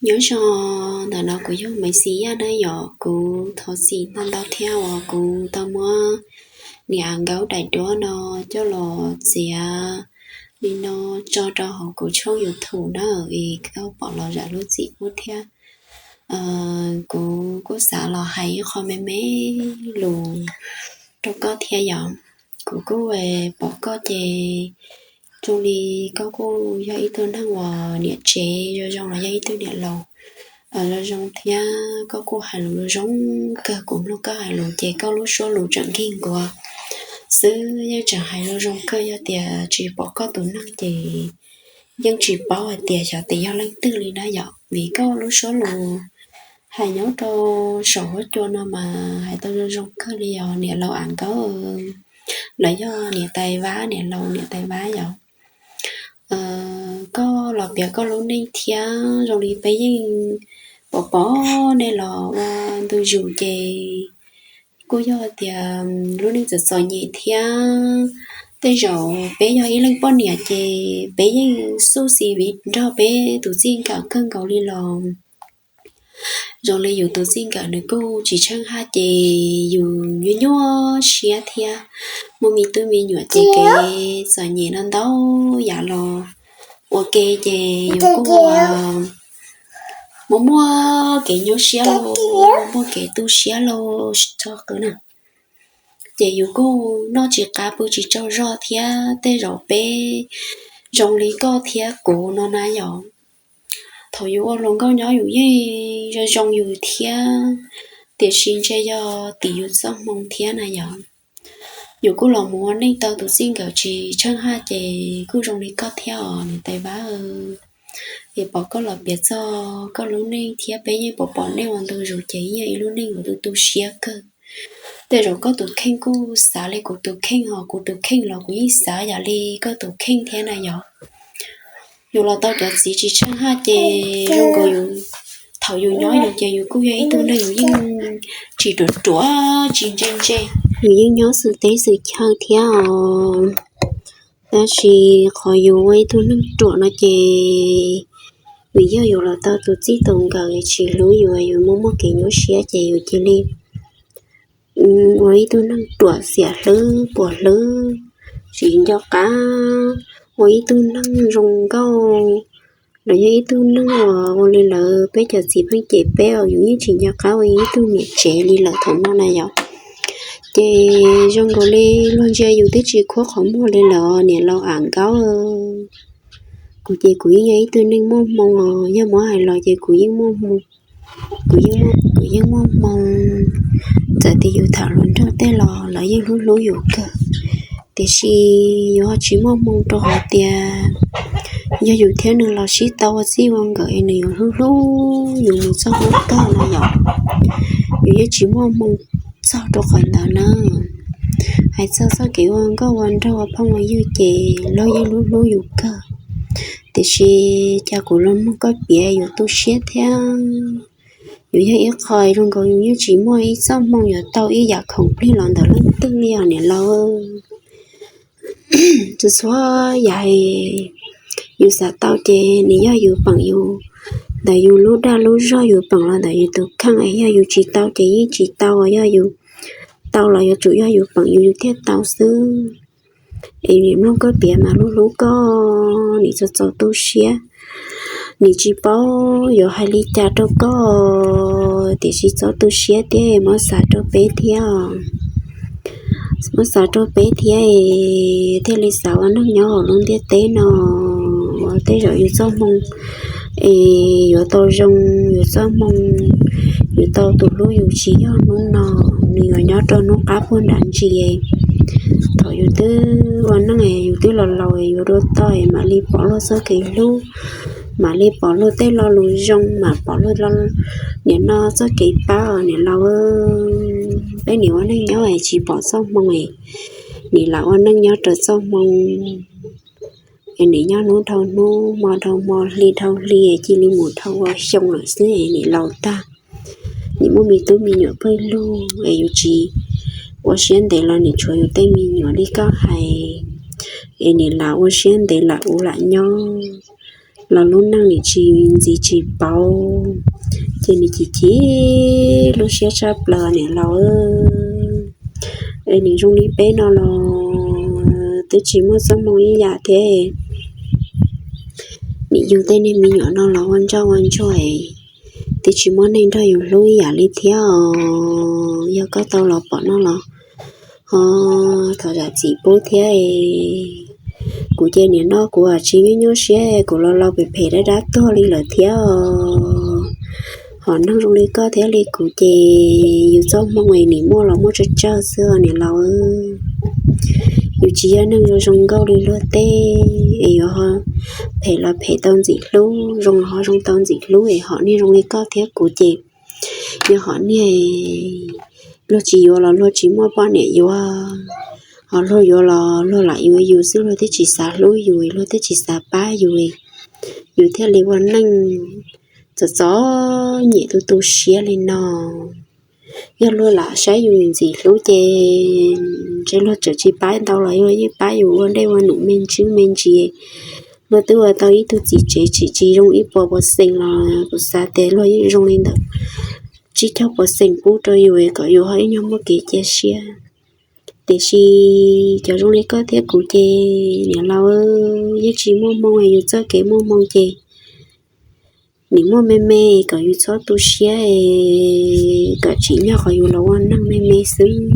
Nyob zoo, ntawm no kuv yog Maiv Xis Yaj na yom. Kuv thov txim ntau ntau thiab uas kuv tau muab niam Nkaub daim duab no coj los txiav li no tso rau hauv kuv tshooj YouTube na, es koj pom los zam lub txim pub thiab. Kuv kuj xav los hais ib qho me me lus rau koj thiab yom. Kuv kuj pom koj ces zoo li koj kuj yog ib tug neeg uas niam tsev zoo zoo los yog ib tug niam laus zoo zoo thiab koj kuj hais lus zoo zoo kawg. Kuv mloog koj hais lus ces koj lub suab lus tseem nkig nkuav xwb, yeej tseem hais zoo zoo kawg. Yog tias tsis pom koj tus neeg ces yeej tsis paub hais tias xyov tias yog leej twg li na yom, vim koj lub suab lus hais nyob rau saum huab cua no mas hais tau zoo zoo kawg li os niam laus Am Nkaub los yog niam tais Vab, niam laus niam tais Vab yom. Koj los piav koj lub neej thiab zoo li peb yeej pom pom nej los ua ntu zus ces kuj yog tias lub neej txom txom nyem thiab. Tej zaum peb yog ib leeg poj niam ces peb yeej xub xis viv nrog peb tus txij nkawm kawg nkaus li los zoo li yus tus txij nkawm nws kuj tsis tsheej haj ces yus nyuaj nyuaj siab thiab. Muaj me tub me nyuam ces kev txom nyem no ntau yam los ua ke ces yus kuj muaj muaj kev nyuaj siab lauj, muaj kev tu siab lauj txog qw na. Ces yus kuj noj tsis qab pw tsis tsaug zog thiab. Tej zaum peb zoo li koj thiab kuv no na yom. Thaum yus ua hluas nkauj nyob yus yeej zoo zoo yus thiab, tiam sis ntshe yog tim yus txoj hmoo thiab na yom. Yus kuj los mus ua neej tau tus txij nkawm tsis tsheej haj ces kuj zoo li koj thiab os niam tais Vab. Es pom koj los piav txog koj lub neej thiab peb yeej pom pom nej ua ntu zus ces yeej yog ib lub neej uas tu tu siab kawg. Tej zaum koj tus kheej kuj xav li kuv tus kheej, ho kuv tus kheej los kuv yeej xav yam li koj tus kheej thiab na yom. Yus los tau cov txiv tsis tsheej haj ces zoo nkaus yus, thaum yus nyob yus ces yus kuj yog ib tug neeg yus yeej tsis ruam ruam tsis ntse ntse, yus yeej nyob xwm teb xwm chaw thiab os. Tab sis qhov yus ua ib tug neeg ruam no ces vim yog yus los tau tus txij tus nkawm tsis hlub yus, yus muaj muaj kev nyuaj siab ces yus cia li ua ib tug neeg ruam xiam hlwb puas hlwb, tsis nco qab ua ib tug neeg zoo nkauj los yog ib tug neeg uas ua li lawv peb cov txiv pheej cem peb os. Yus yeej tsis nco qab ua ib tug niam tsev li lawm thaum no na yom. Ces zoo nkaus li luag ntsia yus twb tsis khuab qhov muag li lawm niam laus Am Nkaub. Kuv ces kuv yeej yog ib tug neeg muaj hmoo os, yog muab hais los ces kuv yeej muaj hmoo, kuv yeej muaj hmoo. Txawm tias yus tham hluas nraug tej los lawv yeej hlub hlub yus kawg, tiam sis yus ho tsis muaj hmoo rau qhov tias yog yus thiab nws los sib tau ua txij ua nkawm es nws yuav hlub hlub yus mus txog hnub kawg no yom. Yus yeej tsis muaj hmoo txog rau qhov ntawd na. Hais txog txoj kev ua nkauj ua nraug ua phooj ua ywg ces luag yeej hlub hlub yus kawg, tiam sis cas kuv los mloog koj piav yus tu siab thiab. Yus yog ib qho zoo nkaus yus yeej tsis muaj ib txoj hmoo yuav tau ib yam khoom plig los ntawm leej twg li os niam laus. Txhua txhua yam yus xav tau ces nws yog yus peem yus, ntawm yus lub dag lub zog yus peem los ntawm yus tus kheej. Yog yus tsis tau ces yeej tsis tau, yog yus tau los yuav tsum yog yus peem yus yus thiaj tau xwb. Es nim mloog koj piav mas hlub hlub koj, nim txaus txaus tu siab. Nim tsis paub yuav hais li cas rau koj, tiam sis txhob tu siab thiab, muab xav rau peb thiab. Muab xav rau peb thiab, thiaj li xav ua neej nyob hauv lub ntiaj teb no. Ua tej zaum yus txoj hmoo es yuav tau zoo, yus txoj hmoo yuav tau tus hlub yus tsis yog hnub no, nws yuav nyob rau hnub qab puag nram ntsis. Thaum yus twb ua neej, yus twb los laus, yuav dua toj, mam li pom luag txoj kev hlub, mam li pom luag tej lo lus zoo, mam pom luag nim no txoj kev pab os niam laus. Peb nim ua neej nyob es tsis pom txoj hmoo, nim lam ua neej nyob raws txoj hmoo, es nim nyob hnub dhau hnub, hmo dhau hmo, hli dhau hli, cia li mus dhau ua xyoo lawm xwb es nim laus tag. Nim muaj me tub me nyuam pawg lug es yus tsis ua siab ntev los nim tshuav yus tej me nyuam li koj hais, es nim lam ua siab ntev lam ua lam nyob. los lub neej nim tsis ntxiv tsis pauv, ces nim chim chim lub siab tshaj plaws niam laus. Es nim zoo li peb no los twb tsis muaj txoj hmoo ib yam thiab. Nim yug tej niag me nyuam no los ua ntsoj ua ntsuag, twb tsis muaj neeg nrog yus hlub ib yam li thiab os. Yog koj tau los pom no los ho thov zam txim pub thiab. Kuv ces nim no kuv tsis nyuaj nyuaj siab, kuv los laus phem phem dab dab tuag li lawm thiab os. Ho neeg zoo li koj thiab li kuv ces yus txoj hmoo es nim muaj los muaj tsawg tsawg xwb niam laus. Yus tsis yog neeg zoo zoo nkauj li luag tej, es yuav phem los phem tau ntxim hlub, zoo los ho zoo tau ntxim hlub, es hom niag zoo li koj thiab kuv ces yog hom niag luag tsis yuav los luag tsis muaj poj niam yuav, ho luag yuav los luag lam yuav yus xwb, luag twb tsis xav hlub yus, luag twb tsis xav pab yus, yus thiaj li ua neej txom txom nyem tu tu siab li no. Yog luag lam saib yus ntxim hlub ces ntshe luag tseem tsis pab ntau los luag yeej pab yus ua dej ua num me ntsis me ntsis. Luag twb ua tau ib tug txiv tsev tsis tsis zoo ib puas pawv xees los kuv xav tias luag yeej zoo li ntawm tsib caug pawv xees pub rau yus kom yus ho ib nyuag muaj kev cia siab. Tiam sis cov zoo li koj thiab kuv ces niam laus, yeej tsis muaj hmoo, yus txoj kev muaj hmoo ces nim muaj me me kom yus txhob tu siab, kom tsim nyog qhov yus los ua neeg me me xwb.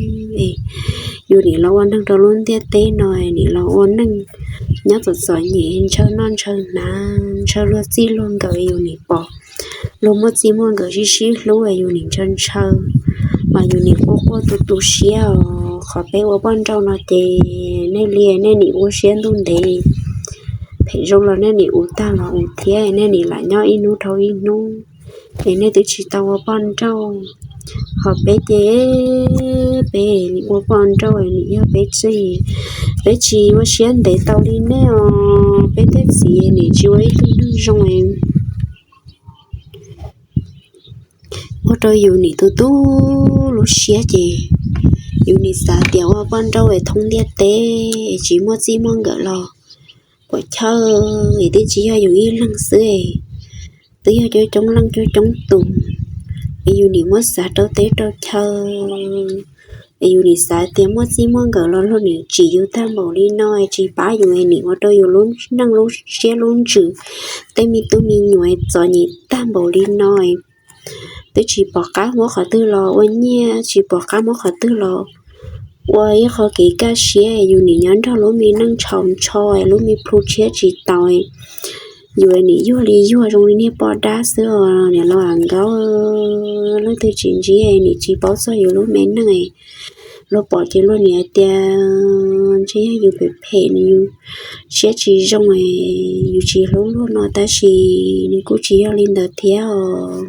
Yus nim los ua neeg rau lub ntiaj teb no, nim los ua neeg nyob txom txom nyem, ntshaw noj ntshaw hnav, ntshaw luag txij luag nkawm, yus nim pom luag muaj txij muaj nkawm sib sib hlub yus nim ntshaw ntshaw, mas yus nim quaj quaj tu tu siab os. Qhov peb ua poj nrauj no ces nej li nej nim ua siab ntuj ntev, phem zoo los nej nim ua tag los ua thiab, nej nim lam nyob ib hnub dhau ib hnub, es nej twb tsis tau ua poj nrauj. Ho peb ces peb nim ua poj nrauj nim yog peb tsev, peb tsis ua siab ntev tau li nej os. Peb tej txiv nim tsis ua ib tug neeg zoo ua rau yus nim tu tu lub siab ces yus nim xav tias ua poj nrauj es thoob ntiaj teb es tsis muaj txij muaj nkawm los puas chawj, es twb tsis yog yus ib leeg xwb, twb yog coob coob leej coob coob tus, es yus nim muab xav rau teb rau chaw, es yus nim xav tias muaj txij muaj nkawm los luag nim tsim yus tag npaum li no, tsis pab yus, nim ua rau yus lub neej lub siab lub ntsws, tej me tub me nyuam txom nyem tag npaum li no. Twb tsis pom qab muab qhov twg los ua nyiaj, tsis pom qab muab qhov twg los ua ib qho kev kaj siab, yus nim nyob nrog lub me neej ntshaus ntsho, lub me plhu tshiab tsis tau, yus nim yuag li yuag zoo li niag poj dab xwb os niam laus Nkaub. Leej twg tsis ntsib nim tsis paub txog yus lub me neej, luag pom ces luag nim hais tias ntshe yog yus phem phem, nws yus siab tsis zoo, yus tsis hlub luag no, tab sis nws kuj tsis yog li ntawd thiab os.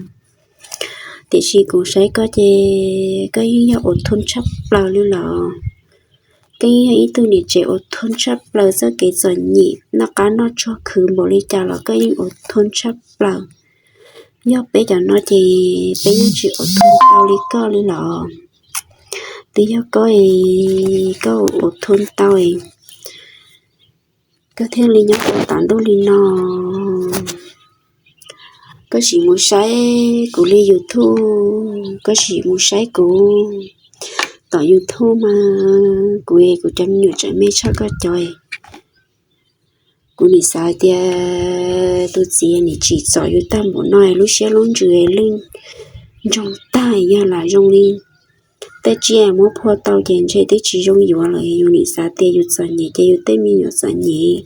Tiam sis kuv saib koj ces koj yeej yog ua thoob tshaj plaws li los, koj yeej yog ib tug niam tsev ua thoob tshaj plaws, txoj kev txom nyem noj qab noj tsuag khwv npaum li cas los koj yeej ua thoob tshaj plaws. Yog peb cov no ces peb yeej tsis ua thoob tau li koj li los, twb yog koj, koj ua thoob tau, koj thiaj li nyob tau tas ntuj li no. Koj sim mus saib kuv li YouTube, koj sim mus saib kuv tom YouTube mas kuv, kuv cov me nyuam tseem me tshaj koj cov. Kuv nim xav tias tus txiv nim tsim txom yus tag npaum no, lub siab lub ntsws lwj ntsoog tag, yog lam zoo li tej tsiaj muab phua tau ces ntshe twb tsis zoo yuav lawm. Yus nim xav tias yus txom nyem ces yus tej me nyuam txom nyem,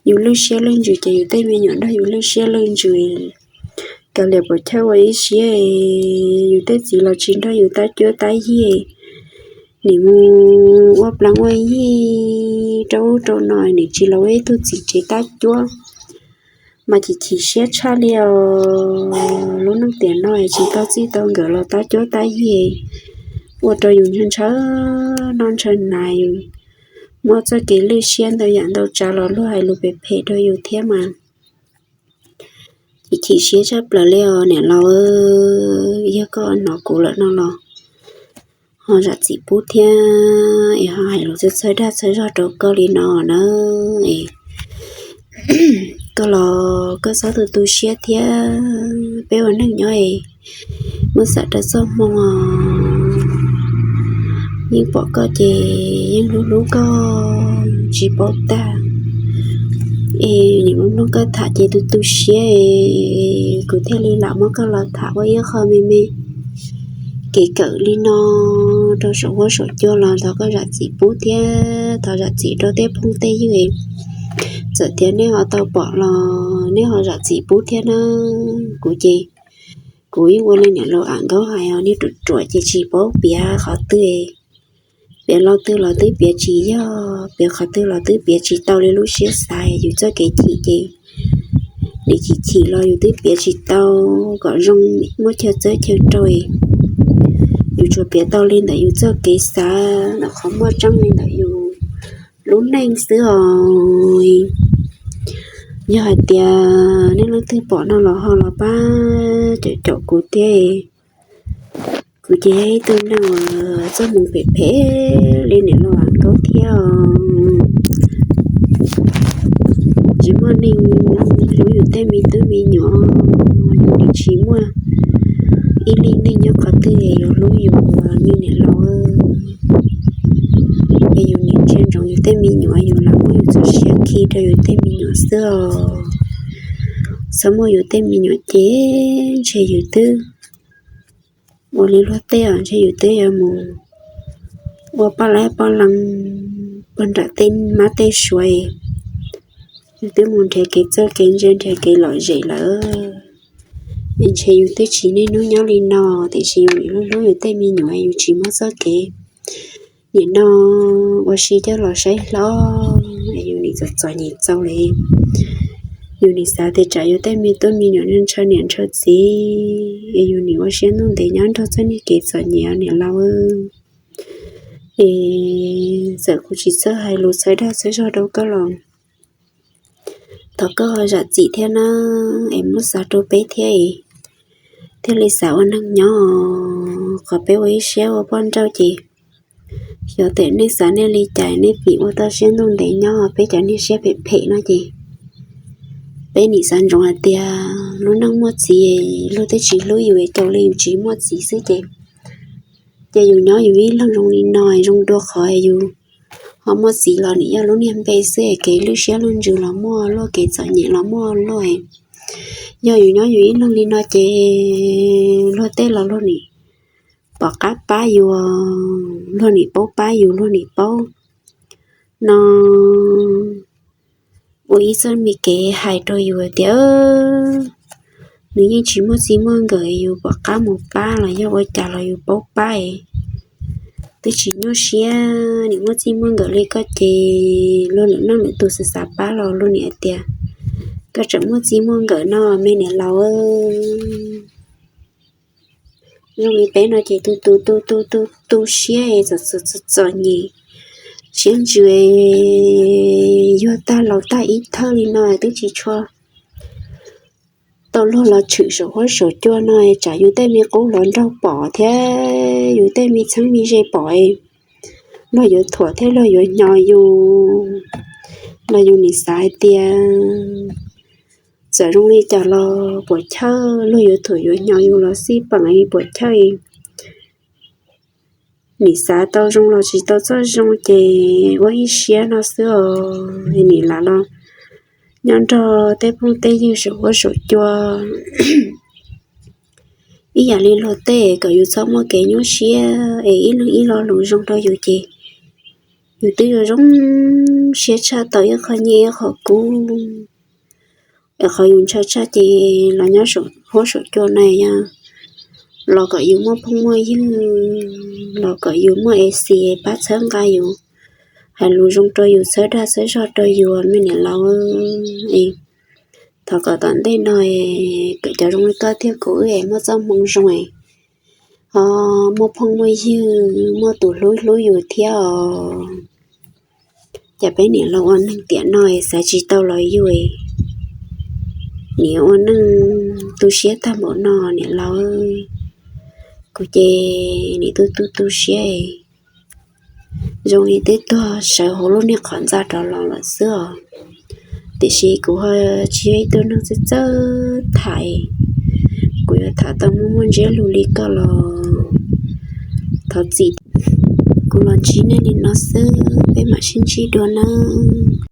yus lwj siab lwj ntsws ces yus tej me nyuam nrog yus lwj siab lwj ntsws. Kav liam puas chawj ua ib siab, yus tej txiv los tsis nrog yus tab cuab tab yig, nim mus ua pleev ua yig rau ub rau no, nim tsis los ua ib tug txiv tsev tab cuab. Mas chim chim siab tshaj li os. Lub neej tiam no tsis tau txij tau nkawm los tab cuab tab yig, ua rau yus ntshaw noj ntshaw hnav, muaj txoj kev lwj siab ntau yam ntau tsav los luag hais lus phem phem rau yus thiab mas. Chim chim siab tshaj plaws li os niam laus, yog koj hnov kuv lawm no los ho zam txim pub thiab, es ho hais lus txhawj dag txhawj zog rau koj li no na. koj los koj txhob tu tu siab thiab. Peb ua neej nyob es muab xam rau txoj hmoo os. Yeej pom koj ces yeej hlub hlub koj tsis paub tag. Es nim no mloog koj tham ces tu tu siab es kuv thiaj li lam muab koj los tham ua ib qho me me kev kawm li no rau saum huab saum cua los thov koj zam txim pub thiab thov zam txim rau tej phooj tej ywg. Txawm tias nej ho tau pom los nej ho zam txim pub thiab na. Kuv ces kuv yeej ua li niam laus Am Nkaub hais os, nej ruam ruam ces tsis paub piav qhov twg, piav lo twg los twb piav tsis yog, piav qhov twg los twb piav tsis tau li lub siab xav. Yus txoj kev chim ces nim chim chim los yus twb piav tsis tau kom zoo, muaj chaw txawb chaw rau. Yus tsuas piav tau li ntawm yus txoj kev xav, ntawm qhov muaj tseeb li ntawm yus lub neej xwb os. Yog hais tias nej leej twg pom no los ho los pab caum caum kuv thiab. Kuv ces yog ib tug neeg uas txoj hmoo phem phem li niam laus Am Nkaub thiab os. Tsis muaj neeg hlub yus tej me tub me nyuam, yus nim tsis muaj ib leeg neeg nyob qhov twg yuav hlub yus li niam laus. Ces yus nim ntsia ntsoov yus tej me nyuam, yus lam muab yus txoj sia khi rau yus tej me nyuam xwb os. Txhob muaj yus tej me nyuam ces ntshe yus twb ua li luag tej os, ntshe yus twb yuav mus ua poj laib poj leeg puag nram tej mab tej suav, yus twb mus nrhiav kev txawj kev ntse nrhiav kev lom zem lawm. Es ntshe yus twb tsis niaj hnub nyob li no, tiam sis yus nim hlub hlub yus tej me nyuam, yus tsis muab txoj kev nim no ua si coj los saib hlob, es yus nim txom txom nyem txaus li. Yus nim xav tias tsam yus tej me tub me nyuam ntshaw niam ntshaw txiv, es yus nim ua siab ntuj ntev nyob nrog txoj niag kev txom nyem niam laus. Es txawm kuv tsis txawj hais lus txhawb dag txhawb zog rau koj los thov koj zam txim thiab na, es muab xav rau peb thiab, thiaj li xav ua neeg nyob. Qhov peb ua ib siab ua poj nrauj ces xyov tias nej xav nej li cas, nej pheej ua tau siab ntuj ntev nyob, peb cov niag siab phem phem no ces peb nim xav ntsoov hais tias lub neej muaj txiv, luag twb tsis hlub yus es raws li yus tsis muaj txiv xwb ces, ces yus nyob yus ib leeg zoo li no zoo dua qhov yus ho muaj txiv los nim yog lub niag npe xwb es kev lwj siab lwj ntsws los muaj luaj, kev txom nyem los muaj luaj. Yog yus nyob yus ib leeg li no ces luag tej los luag nim pom qab pab yus, luag nim paub pab yus, luag nim paub no ua ib txoj me kev hais rau yus tias nws yeej tsis muaj txij muaj nkawm, yus pom qab mus pab los yog ua cas los yus paub pab. Twb tsis nyuaj siab, nim muaj txij muaj nkawm li koj ces luag lwm leej lwm tus xav xav pab los luag nim hais tias koj tseem muaj txij muaj nkawm no me niam laus. Zoo li peb no ces tu tu tu tu tu tu siab txom txom nyem, siab ntsws, yuag tag laus tag ib thawj li no twb tsis tshua tau luag los tshwm saum huab saum cua no, tsam yus tej me qub hluas nraug pom thiab yus tej me txheeb me ze pom, luag yuav thuam thiab luag yuav hnyos yus los yus nim xav hais tias txawm zoo li cas los puas chawj, luag yuav thuam yuav hnyos yus los xij peem puas chawj. Nim xav tau zoo los tsis tau txoj zoo ces ua ib siab no xwb os. Nim lam los nyob nrog tej phooj tej ywg saum huab saum cua ib yam li luag tej, kom yus txhob muaj kev nyuaj siab es ib leeg ib lo lus zoo rau yus ces yus twb yuav zoo siab tshaj tawm ib qho nyiaj ib qho kub. Es qhov yus ntshaw tshaj ces los nyob saum huab saum cua na yog los kom yus muaj phooj muaj ywg, los kom yus muaj ej xis pab txhawb nqa yus, hais lus zoo rau yus, txhawb dag txhawb zog rau yus me niam laus. Thov kom tom ntej no kom cov zoo li koj thiab kuv wb es muaj txoj hmoo zoo es ho muaj phooj muaj ywg, muaj tus hlub hlub yus thiab os. Cas peb niam laus ua neeg tiam no es xav tsis tau los yus, nim ua neeg tu siab tag npaum no niam laus. Kuv ces nim tu tu tu siab, zoo li twb tuag sawv hauv lub niag qhov ntxa rov los lawm xwb os. Tiam sis kuv ho tsis yog ib tug neeg txawj txawj tham, kuv yuav tham tau muaj muaj ntsiab lus li koj los thov txim. Kuv los ntsib nej li no xwb, peb mam sib ntsib dua nawb.